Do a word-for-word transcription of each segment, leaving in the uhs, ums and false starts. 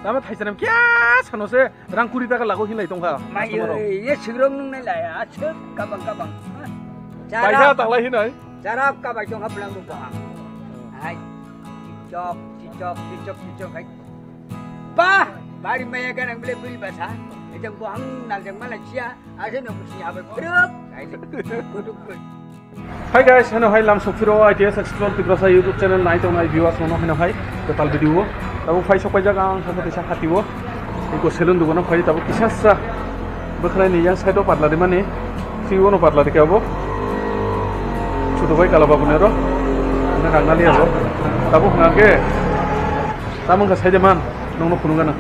Tamo thaisani kya sano se rang kuri taka lago hinlai tongkha. Mai customer rok. Ye sigrok nung nai laya, aswk kabang kabang. Paisa talai hinai. Charap kabai tongkha bwlang bo bahang. Hai. Chichok, chichok, chichok, chichok hai. Bah, bari maya ganang bele buri basa. Ejang bohang naljang mana sia, ase no busi abai phruk. Hai. Kuduk kuduk. Hi guys, heno hai lam sokphiro I T S Explore Tiprasa YouTube channel nai tongnai viewers no heno hai total video o. Tabuk phai sok paijak ang sasa tisa hati o. Iko salon dugano phai tabuk kisa sa. Bwkhwlai ni yang side o patla di mani. Si o no patla di khe abo. Chutu bai kala babu nero. Ano rang nali abo. Tabuk hwnga khe. Tamang kha side man. Nong no phunung gana.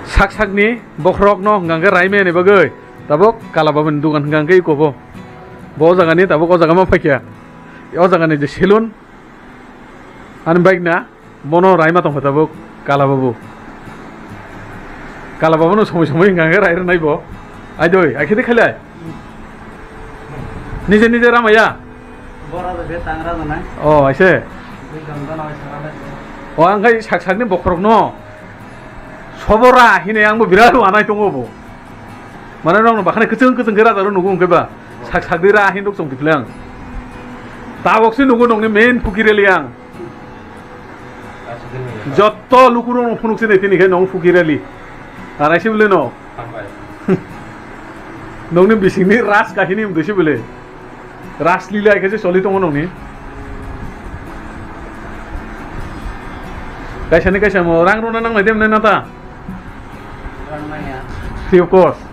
Sak sak ni bokhorok no hwnga khe rai me ni bagwi. Tabuk kala babu ni dugan hwnga khe iko bo. Bo o jaga ni tabuk o jaga ma phaikya. O jaga ni je salon. Ani bike na, bono raima tongkha tabuk, kala babu. Kala babu no somoi somoi hwnka khe rai rwnai bo. Ai doi, ai khe de khailai. Nije nije ramaya. Bora de be tangra janai. O, aise. Be gam janai sara lai. O, ang khai sak sak ni bokhorok no. Sobora hine ang bo birat wanai tongo bo. Mane rok no bakhane kwchwng kwchwng khe raja rok nugo hwnkhe ba. Sak sak de ra hin rok chong tiphlang. Tabok se nugo nongni main phuki reli ang. Jotto lukurok no phunuk sini tini khe nong phuki reli. Arai se bole no. Nongni bisingni ras kahini mdui se bole. Ras lila khe se choli tongo nongni. Kaisa ni kaisa mo rang rwna nangnai dem nai nata. Rang nangya. Free of cost.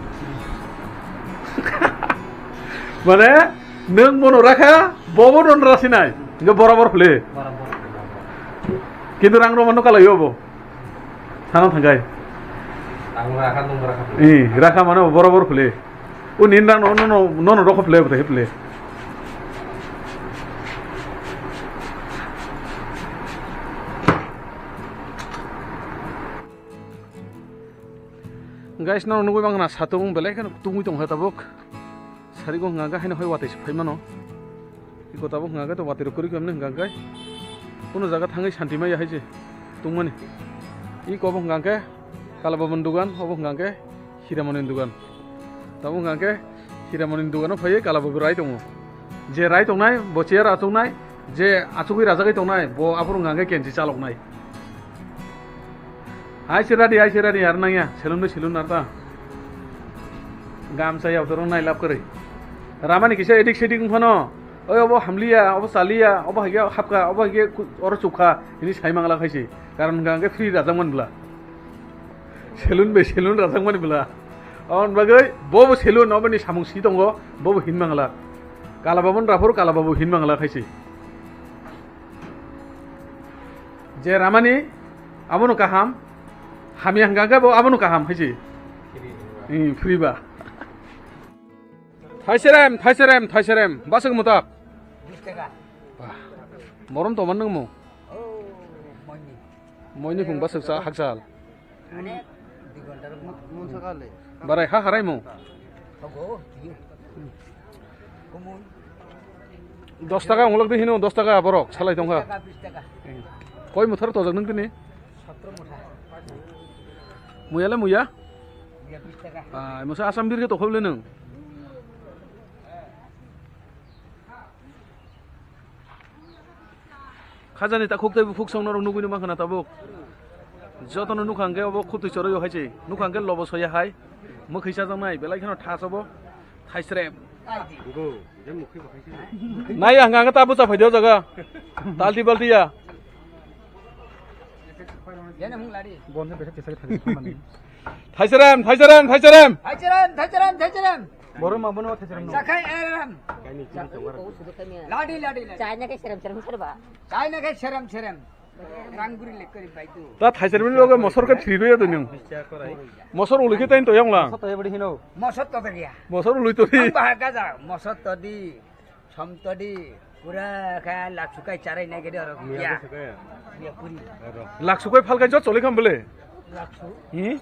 Mane nwng bono rakha, bobo don rasinai. Hingke borabor phule. Borabor. Kintu rang rwmano kalaio bo. Sana thangkai. Ang rakha, nwng rakha phule. Ih, rakha mane borabor phule. O nin rang no, no, no, no, no, rokho phule, phule, phule. Guys, no nugui mangna satung belai kheno tungui tongkha tabuk. Sarigo hwnka khe haino hai watwi se phai mano. Iko tabuk hwnka khe to watwi rok kwrwi khe hwnka khe. Kuno jaga thangwi santi maya hai se tungmani. Iko bo hwnka khe Kalababani dugan, obo hwnka khe Hiramani dugan. Tabuk hwnka khe Hiramani dugano phaiwi Kalababu rai tongo. Je rai tongnai, bo chair achuknai, je achugwi rajagwi tongnai, bo aphuru hwnka khe kenchi chaloknai. Hai se ready, hai se ready, ar nangya, selon bai selon ar ta. Gamsa yau toro nai lab kwrwi. Ramani kisa edik sedik wng phano, oi obo hamliya, obo chaliya, obo haikhe hapkha, obo haikhe ku-, oro chukha, hini sai mangla khaisi. Karon hwnkha hwnkhe free rajak man bwla. Selon bai selon rajak man bwla. Aboni bagwi bobo selon, oboni samung si tongo, bobo hin mangla. Kala babon raphuru kala babo hin mangla khaisi. Je ramani abono kaham, hamya hwnkha khe bo abono kaham hai se. Hmm, free ba. Thaiserem, thaiserem, thaiserem, baswk mutak. Bis taka. Bah, morom tongma nang mo. Oh, moini. Moini phung baswk sa hakchal. Barai ha harai mo. Dos taka onglok di hino, dos taka borok salai tongkha. Koi muthar tojak nung tini? Muya le muya? Ah, musa Assam dir ke tokhol le nung. Khajani takhuk tei bukhuk song norok nugui numa khna tabuk. Jotono nukha hwnkhe obo khutui choroi o hai se. Nukha hwnkhe lobo soya hai. Mwkhwi chajaknai belai kheno thasobo. Thaisrem. Nai ang ang ta bucha phaidi o jaga. Talti balti ya. Thaiserem, thaiserem, thaiserem. Thaiserem, thaiserem, thaiserem. Borok ma bono thaiserem no. Sakhai eram. Ladi, ladi, ladi. China ke serem serem serba. China ke serem serem. Rang guri lek kori bai tu. Ta thaiserem ni loge mosor ke thri roya tu nyung. Mosor uli ke tain to yang lang. Mosor to beri hino. Mosor to beri ya. Mosor uli to ri. Ang bahar gaja, mosor to di. Somtodi, pura kha lakh sukai charai nai gede oro. Muya ya. Muya puri. Lakh sukai phalkai jot choli kham bele. Lakh su. Hi?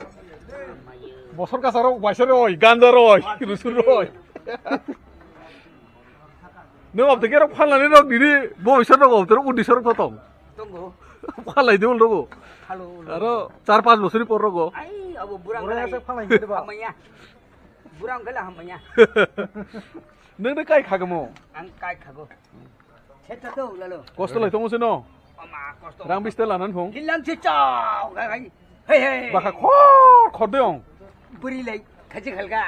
Bosor kasa ro, waisa ro, ganda ro, rusu ro. Nwng obtike rok phalnani rok dini, bo isor rok obtike rok udi sorok to tong. Tongo. Phalai de ulrogo. Halo, ulo. Aro char panch bosori por rogo. Ai, abo burang Burang galai. Asa phalai de ba. Hamaya. Burang gala hamaya. Nang de kai khagamo? Ang kai khago. Seto to ulalo. Kosto lai tongo se no. Ama kosto. Rang biste lanan phung. Hilang se chao. Hai, hai. Hei, hei. Baka khor khor de ong. Buri lai. Khaji khalga.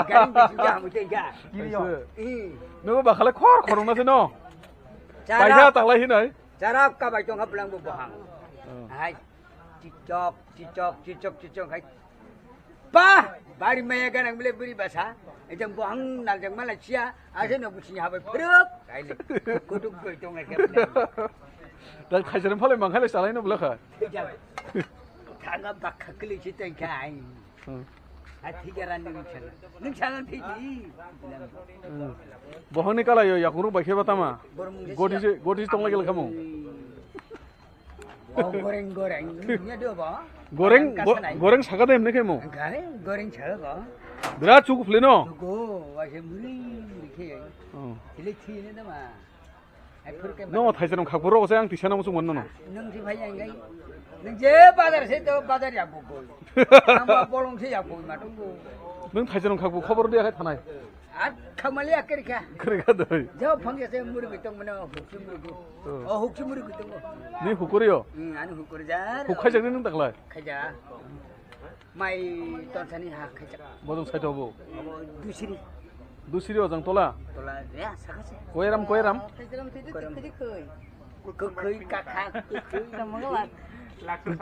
Garing bisi ja hamu te ja. Kiri yo. Aise. Hmm. Nogo bakhalai khor khor ong na se no. Chara. Paisa tanglai hinai. Chara ka bai tong haplang bo bohang. Hmm. Hai. Chichok, chichok, chichok, chichok, hai. Ba! Bari maya ganang bile buri basa. Ejang bohang naljak mala chia. Ase no buchini habai phruk. Hai le. Kutuk goi tong ai kep. Dan khaisaram phalai mangkhai le salai no bula kha. Thanga bakha kili si teng kha ai. Hmm. Hai thik ya ran ning sana. Ning sana thik di. Hmm. Bohang ni kala yo yakung ruk bai khe ba tama. Bormung je Goti siya. Se, goti se tong lai gel khamu. Oh, goreng, goreng. Nya do ba? Goreng, Ang go-, kasanai. Goreng saka de hemne khemo. Goreng, goreng saka ba? Birat chuku phle no? Go, wa se muri, muri khe. Oh. Thile thi ne da ma. Ai phur ke No, ma. Thaisa nang khakpuro se ang tisa nang sung manno no. Nung si bhai ang gai. Nung je bazar se to bazar ya bo go. Ang ba bolong se ya bo ma to go. Nung thaisa nang khakpu khobor dia khai thanai. At khamali akhir kha. Khrika doi. Jao phang ya se muri bitong mane hukchi muri go. Oh. Oh, hukchi muri bitong go. Ni hukuri yo? Hmm, ani hukuri ja. Hukhai jagni nung taklai. Khaja. Mai tonsani ha khaja. Bodong sai tobo. Abo dusiri. Dusiri ojang tola. Tola ya sakase. Koiram, koiram. Koiram. Kukhoi kakha, kukhoi. Tamangala.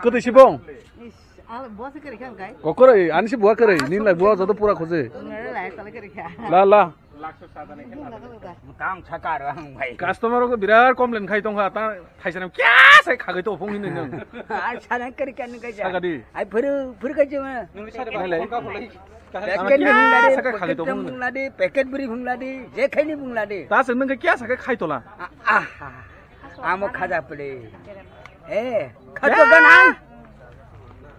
Kotoi sibong? Is, al, boss kere khan kai? Kokore, ani si buwa kere, nin lai buwa joto pura khoje. Ngare lai tala kere kha. La, la. Tang sakar ang bhai. Customer ko birat complain khai tong kha, ta thaisa nam kya sai khagai to phung hin nang. Ai sana kere khan kai ja. Sagadi. Ai phuru, phuru kai jema. Nung sare Nai lai. Packet ni phung ladi, Saka khali packet tong tam phung ladi, packet buri phung ladi, je khaini phung ladi. Ta se nung kya saka khai tola. Ah, ah, ah. Amo khaja pele. Eh, khajo gan ang.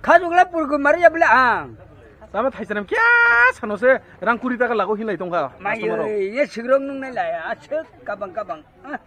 Khajo gla purgu mari ya bela ang. Tama thaisa nam kya sano se rang kuri taka lago hinlai tongkha. Mai, customer rok. Ye sigrong nung nai lai, asuk kabang kabang. Ah.